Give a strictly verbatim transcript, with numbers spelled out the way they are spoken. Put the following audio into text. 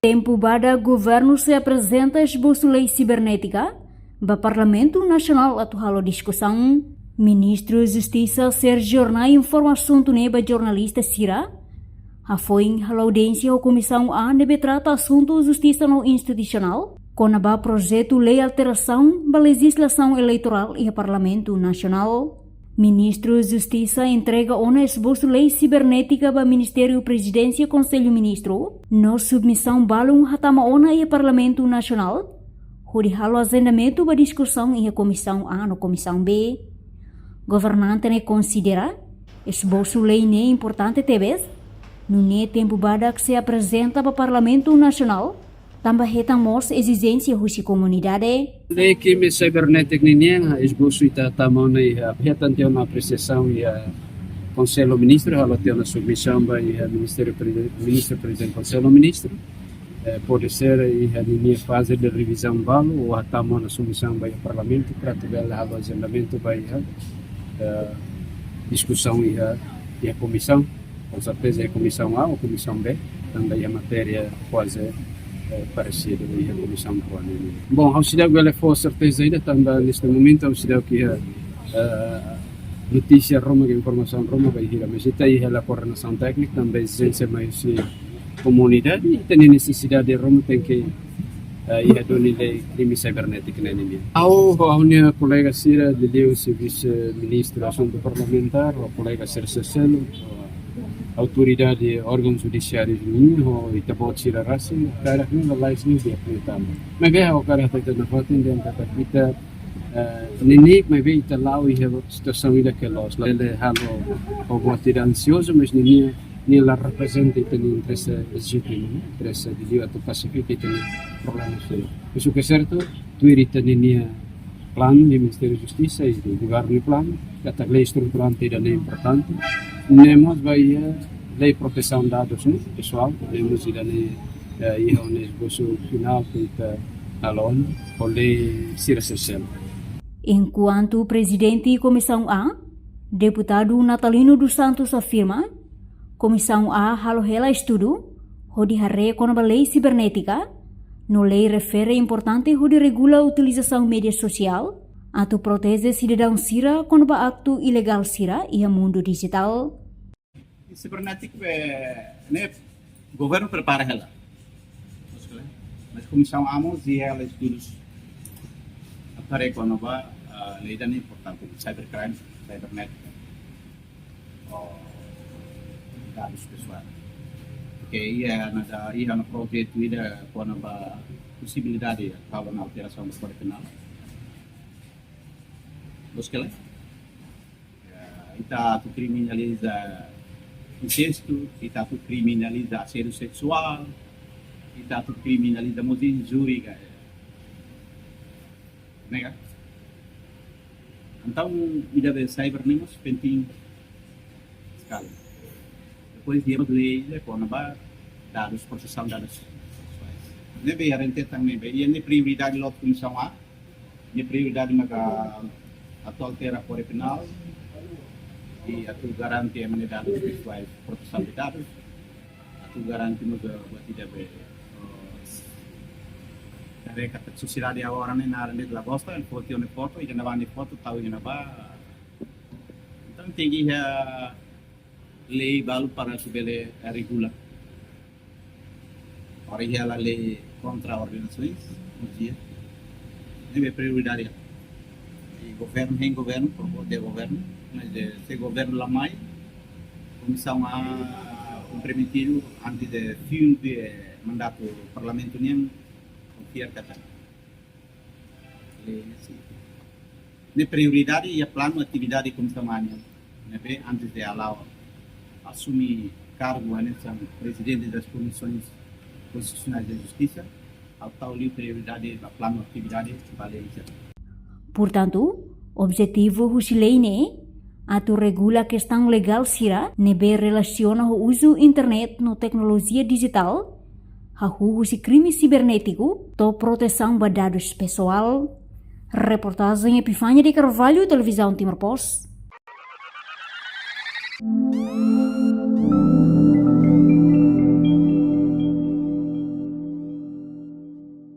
Tempu badak governu sei aprezenta esbosu lei sibernétika ba Parlamentu Nasionál atu halo diskusaun. Ministru Justisa Sérgio Hornai informa asuntu ne'e ba jornalista sira hafoin halo audiénsia ho Komisaun A ne'ebé trata asuntu justisa no institusionál, kona-ba projetu lei alterasaun ba lejizlasaun eleitorál iha Parlamentu Nasionál. Ministru Justisa entrega ona esbosu lei sibernétika ba Ministériu Prezidénsia Konsellu Ministru, no submisaun balun hatama ona iha Parlamentu Nasionál, hodi halo ajendamentu ba diskusaun iha Komisaun A no Komisaun B. Governante ne'e konsidera esbosu lei ne'e importante tebes, nune'e tempu badak sei aprezenta ba Parlamentu Nasionál, tanba hetan mós ezijénsia husi komunidade. Lei krime sibernétiku ninian, esbosu ita hatama ona iha, hetan tiha ona apresiasaun iha Konsellu Ministru, halo tiha ona submisaun ba iha Ministériu Preziden-, Ministru Prezidente Konsellu Ministru. Eh, pode ser iha ninia faze de revizaun balu, ou hatama ona submisaun ba iha Parlamentu, para atu bele halo ajendamentu ba iha, eh, diskusaun iha, iha komisaun. Com certeza iha Komisaun A ou Komisaun B, tanba iha matéria kuaze, eh, paresidu iha Komisaun A ne'e. Bom, ha'u seidauk bele fó serteza ida, tanba neste momentu ha'u seidauk iha, eh, notísia ruma, informasaun ruma ba hira, mas ita iha la koordenasaun téknika, tanba ezijénsia mai husi komunidade, ita-nia nesesidade ruma tenke, eh, iha duni lei krime sibernétiku ne'e nian. Ha'u, ha'u-nia kolega sira, liuliu husi Vise-Ministru Asuntu Parlamentár, ho kolega sira seluk, ho autoridade órgaun judisiáriu nian, ho ita-boot sira rasik, karik ne'e lalais ne'e di'ak liután. Maibé ha'u hakarak hatete nafatin dehan katak ita, eh, neineik, maibé ita la'o iha situasaun ida ke loos. Labele halo ho buat ida ansiozu, mas ninia, nia la reprezenta ita-nia interese lejitimu, interese de liu atu pasifika ita-nia problema sira. Mas o ke sertu, tuir ita-nia planu iha Ministériu Justisa i Governu nia planu, katak lei estruturante ida-ne'e importante. Ne'e mós ba iha lei protesaun dadus, ne'e, pesoál, ne'e mós ida-ne'e, eh, iha ona esbosu finál ke ita halo ona, ho lei sira sosiál. Enkuantu Prezidente Komisaun A, Deputadu Natalino dos Santos afirma, Komisaun A halo hela estudu hodi haree kona-ba lei sibernétika, no lei refere importante hodi regula utilizasaun média sosiál, atu proteje sidadaun sira kona-ba aktu ilegál sira iha mundu dijitál. Sibernétiku, eh, ne'e governu prepara hela. Mas Komisaun A mós iha hela estudus atu haree kona-ba, ah, lei ida-ne'e importante, cybercrime, sibernétiku, ho dadus pesoál. Oke, iha ona, iha ona projetu ida kona-ba posibilidade atu halo ona alterasaun ba Kódigu Penál. Loos ka lae? Ya, ita atu kriminaliza insestu, ita atu kriminaliza asédiu seksuál, ita atu kriminaliza mós injúria, ne'e ka? Entaun, ida be cyber ne'e mós penting sekali. Depois iha lei ida kona-ba dadus, protesaun dadus pesoál. Ne'ebé iha rentetan ne'ebé, iha ne'e prioridade loos Komisaun A, nia prioridade maka atu altera Kódigu Penál, i atu garante ema nia dadus pesoál, protesaun de dadus, atu garante mós buat ida be, eh, haree katak sosiedade agora ne'e naran de'it la gosta, foti ona foto, iha ne'ebá nia foto, tau iha ne'ebá. Entaun tenke iha lei balu para atu bele, eh, regula. Ora iha hela lei kontra alienasoens, mós iha. Ne'ebé prioridade. I governu, hein governu, proposta de governu, mas, eh, se governu la mai, Komisaun A komprometidu antes de fin de mandatu Parlamentu nian, konfia katak lei ne'e sei. Ne'e prioridade iha planu atividade Komisaun A nian. Ne'ebé antes de hala'o asumi kargu hanesan Presidente das Comissões Constitucionais de Justiça, ha'u tau liu prioridade ba planu atividade ba lei sira. Portantu, objetivu husi lei ne'e atu regula kestaun legál sira ne'ebé relasiona ho uzu internet no teknolojia dijitál, hahú husi krime sibernétiku to'o protesaun ba dadus pesoál. Reportajen Epifania de Carvalho, Televizaun Timor Post.